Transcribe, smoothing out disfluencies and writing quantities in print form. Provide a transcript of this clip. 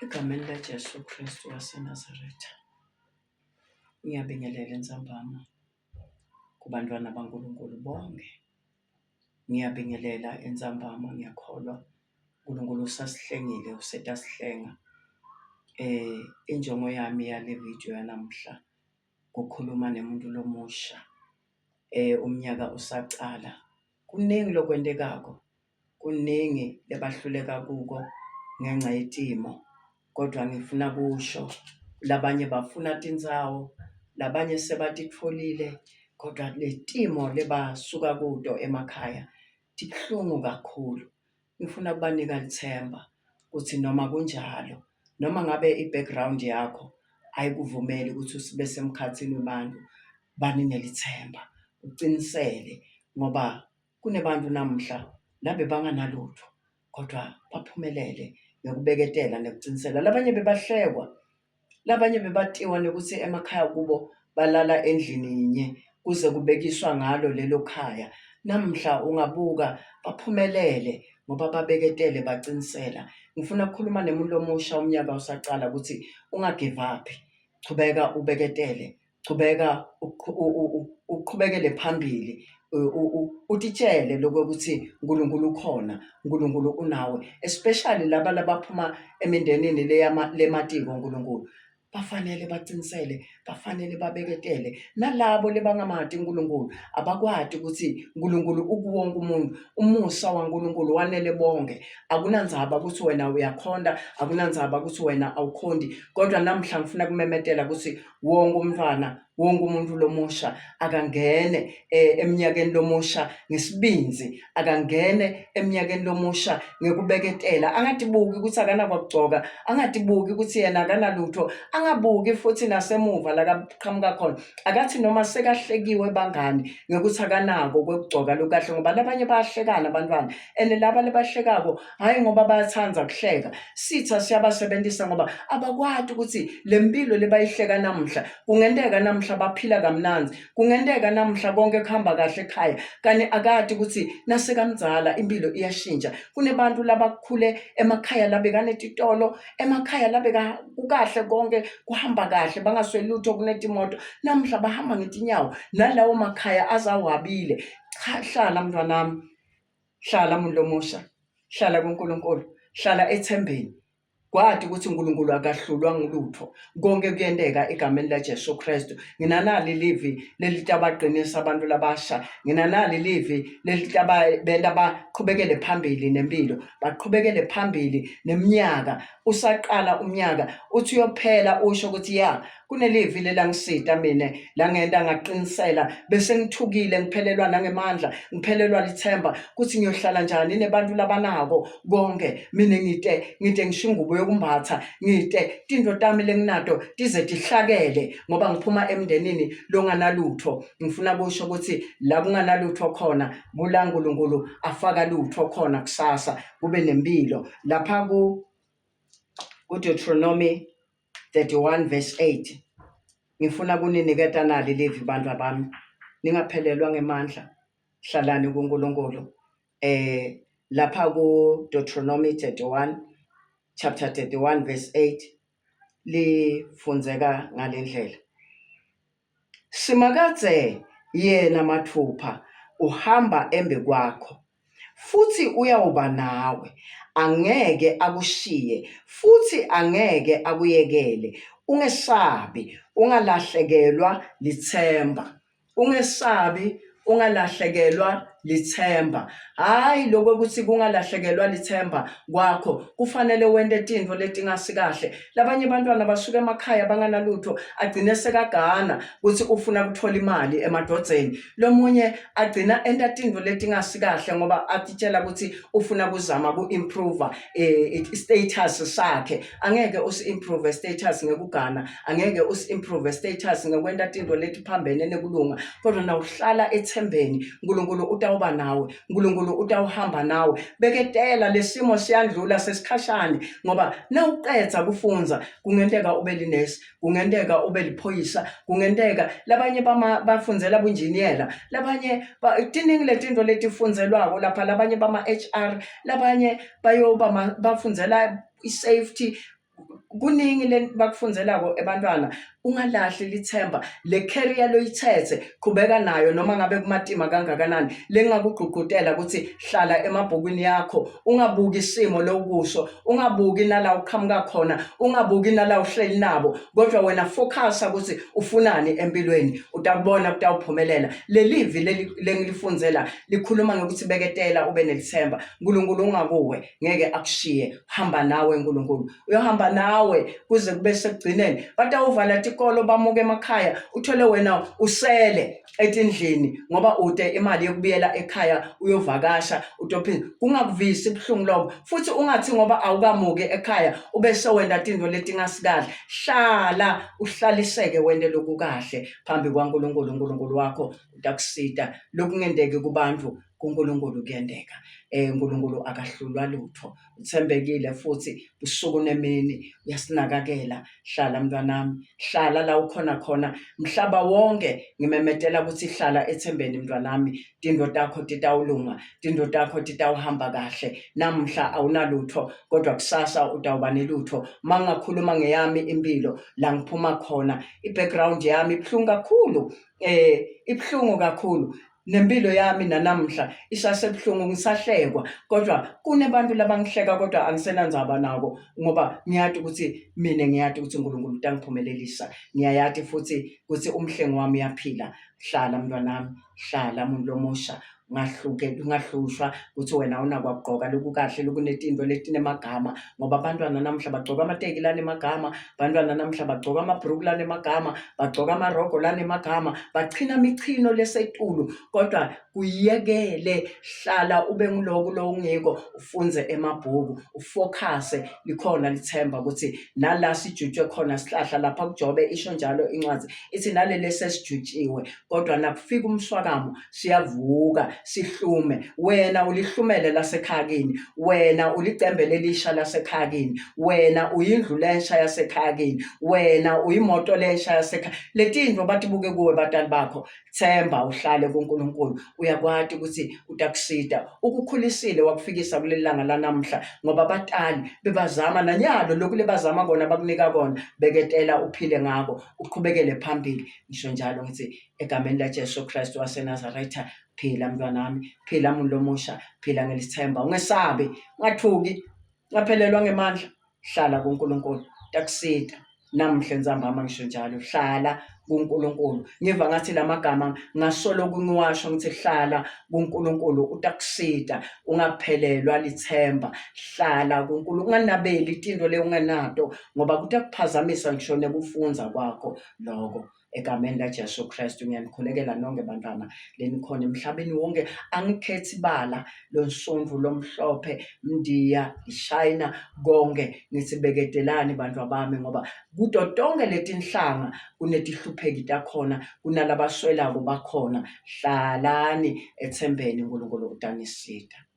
Egameni laJesu Kristu waseNazaretha, ngiyabingelela entsambama kubantwana baNkulunkulu bonke. Ngiyabingelela entsambama, ngiyakholwa uNkulunkulu usasihlengile, usetasihlenga. Injongo yami yale video yanamuhla kukhuluma nemuntu lomusha umnyaka usacala. Kuningi lokwentekako, kuningi lebahluleka kuko ngenca yetimo, kodwa ngifuna kusho labanye bafuna tindzawo, labanye sebatitfolile, kodwa letimo lebasuka kuto emakhaya tibuhlungu kakhulu. Ngifuna kubanika litsemba kutsi noma kunjalo, noma ngabe i-background yakho ayikuvumeli kutsi ube semkhatsini webantfu, bani nelitsemba, ucinisele ngoba Kunebantu namuhla labebanganalutfo kodvwa baphumelele ngekubeketela nekucinisela. Labanye bebahlekwa, labanye bebatiwa nekutsi emakhaya kubo balala endlini yinye kuze kubekiswa ngalo lelo khaya. Namuhla ungabuka baphumelele ngoba babeketele bacinisela. Ngifuna kukhuluma nemuntu lomusha umnyaka usacala kutsi unga-give up-i, chubeka ubeketele. Chubeka uqhubekele phambili utitshele lokuthi uNkulunkulu ukhona, uNkulunkulu unawe, especially laba labaphuma emindenini lematiko uNkulunkulu. Bafanele bacinisele, bafanele babeketele. Nalabo lebangamati uNkulunkulu abakwati ukuthi uNkulunkulu ukuwonke umuntu. Umusa waNkulunkulu wanele bonke. Akunandzaba ukuthi wena uyakhonta, akunandzaba ukuthi wena awukhondi, kodwa namhla ngifuna kumemetela ukuthi Wonke umntwana, wonke umuntu lomusha akangene eh, eminyakeni lomusha ngesibindzi, akangene eminyakeni lomusha ngekubeketela, angatibuki ukuthi akanakwakugcoka, angatibuki ukuthi yena akanalutho, angabuki futhi nasemuva lakaqhamuka khona. Akathi noma sekahlekiwe bangani ngekuthi akanako kwekugcoka lokahle ngoba labanye bayahlekana abantwana and laba lebahlekako hhayi ngoba bayathanda kuhleka sitha siyabasebentisa ngoba abakwati ukuthi le mpilo lebayihleka namuhla kungenteka namuhla baphila kamnandzi kungenteka namuhla konke kuhamba kahle ekhaya kani akati ukuthi nasekamdzala impilo iyashintsha kunebantu labakhule emakhaya labekanetitolo emakhaya labeka kukahle konke kuhamba kahle bangasweli lutho kunetimoto namuhla bahamba ngetinyawo nalawo makhaya azawabile cha hlala mntwanami Hlala muntu lomusha, hlala kuNkulunkulu, hlala ethembeni. Kwati ukuthi uNkulunkulu akahlulwa ngulutho. Konke kuyenteka egameni laJesu Kristu. Nginanali livi lelitabaqinisa abantu labasha. Nginanali livi lelitabenta baqhubekele phambili nempilo, baqhubekele phambili neminyaka. Usaqala umnyaka uthi uyophela usho ukuthi ya Kunelivi lelangisita mina langenta ngaqinisela bese ngithukile ngiphelelwa nangemandla ngiphelelwa lithemba kuthi ngiyohlala njani nebantu labanako konke mina ngite ngite ngisho ingubo yokumbatha ngite tinto tami lenginato tize tihlakele ngoba ngiphuma emndenini longanalutho ngifuna kusho ukuthi la kunganalutho khona kula uNkulunkulu afaka lutho khona kusasa kube nempilo lapha ku kuDeuteronomy 31 verse 8 Ngifuna kuniniketa nali livi bantwa bami ningaphelelwa ngemandla hlalani kuNkulunkulu eh lapha ku Deuteronomy 31 chapter 31 verse 8 lifundzeka ngalendlela Simakadze yena matfupha uhamba embikwakho, futsi uyawuba nawe, angeke akushiye, futsi angeke akuyekele. Ungesabi, ungalahlekelwa litsemba. Ungesabi, ungalahlekelwa litsemba. Hhayi lokwekutsi kungalahlekelwa litsemba kwakho, kufanele wente tintfo letingasikahle. Labanye bantfwana basuka emakhaya banganalutfo, agcine sekagana kutsi ufuna kutfola imali emadvodzeni. Lomunye agcina enta tintfo letingasikahle ngoba atitjela kutsi ufuna kuzama ku-improve eh, i-status sakhe. Angeke usi-improve status ngekugana, angeke usi-improve status ngekwenta tintfo letiphambene nekulunga, kodwa nawuhlala ethembeni uNkulunkulu utawuba nawe uNkulunkulu utawuhamba nawe beketela lesimo siyandlula sesikhashane ngoba nawuqedza kufundza kungenteka ube linesi kungenteka ube liphoyisa kungenteka labanye bama bafundzela bunjiniyela labanye tiningi letinto letifundzelwako lapha labanye bama HR labanye bayoba bafundzela i-safety. Kuningi le bakufundzelako ebantwana ungalahli lithemba le career loyithethe qhubeka nayo noma ngabe kumatima kangakanani lengakugqugqutela ukuthi hlala emabhukwini yakho ungabuki isimo lokuso ungabuki nala uqhamuka khona ungabuki nala uhleli nabo kodwa wena focusa ukuthi ufunani empilweni utakubona kutawuphumelela lelivi leli lengilifundzela likhuluma ngokuthi beketela ube nelithemba uNkulunkulu ungakuwe ngeke akushiye hamba nawe uNkulunkulu uyohamba nawe kuze kube sekugcineni batawuvala tikolo bamuke emakhaya uthole wena usele etindlini ngoba ude imali yokubuyela ekhaya uyovakasha utophinda kungakuvisi ubuhlungu lobo futhi ungathi ngoba awukamuki ekhaya ube sewenda tinto letingasikahle hlala uhlaliseke wente lokukahle phambi kwaNkulunkulu uNkulunkulu wakho utakusita lokungenteki kubantu kuNkulunkulu kuyenteka eh uNkulunkulu akahlulwa lutho uthembekile futhi busuku nemini uyasinakakela hlala mntwanami hlala la ukhona khona mhlaba wonke ngimemetela ukuthi hlala ethembeni mntwanami tinto takho titawulunga tinto takho titawuhamba kahle namhla awunalutho kodwa kusasa utawuba nelutho mangakhuluma ngeyami impilo la ngiphuma khona i-background yami ibuhlungu kakhulu eh ibuhlungu kakhulu nempilo yami nanamhla isasebuhlungu ngisahlekwa kodwa kunebantu labangihleka kodwa angisenandzaba nako ngoba ngiyati ukuthi mina ngiyati ukuthi uNkulunkulu utangiphumelelisa ngiyayati futhi ukuthi umhlengi wami uyaphila hlala mntwanami hlala muntu lomusha ungahluke ungahlushwa ukuthi wena unakwakugqoka lokukahle lokunetinto letinemagama ngoba abantwana namuhla bagcoka amateki lanemagama bantwana namuhla bagcoka amabhruku lanemagama bagcoka amarogo lanemagama bachina michino lesetulu kodwa kuyekele hlala ube nguloku lowungiko ufunze emabhuku ufokhase likhona lithemba ukuthi nala sijutshwe khona sihlahla lapha kuJobe isho njalo incwadi ithi naleli sesijutshiwe kodwa nakufika umswakamo siyavuka sihlume wena ulihlumele lasekhaya kini wena ulicembe lelisha lasekhaya kini wena uyindlu lensha yasekhaya kini wena uyimoto lensha yasekhaya letintfo batibuke kuwe batali bakho themba uhlale kuNkulunkulu uyakwati ukuthi utakusita ukukhulisile wakufikisa kuleli langa lanamhla ngoba abatali bebazama nanyalo lokhu lebazama kona bakunika kona beketela uphile ngako uqhubekele phambili ngisho njalo ngithi egameni laJesu Kristu waseNazaretha phila mntwanami phila muntu lomusha phila ngelithemba ungesabi ungathuki ungaphelelwa ngemandla hlala kuNkulunkulu takusita namuhla entsambama ngisho njalo hlala kuNkulunkulu ngiva ngathi lamagama ngasolo kungiwasho ngithi hlala kuNkulunkulu utakusita ungaphelelwa lithemba hlala kuNkulunkulu unganabeli itinto le ungenato ngoba kutakuphazamisa ngisho nekufundza kwakho loko egameni laJesu Kristu ngiyanikhulekela nonke bantwana lenikhona emhlabeni wonke angikhethi bala lonsundu lomhlophe mndiya ishayina konke ngithi beketelani bantwa bami ngoba kuto tonke letinhlanga kunetihlupheki takhona kunalabaswelako bakhona hlalani ethembeni uNkulunkulu utanisita.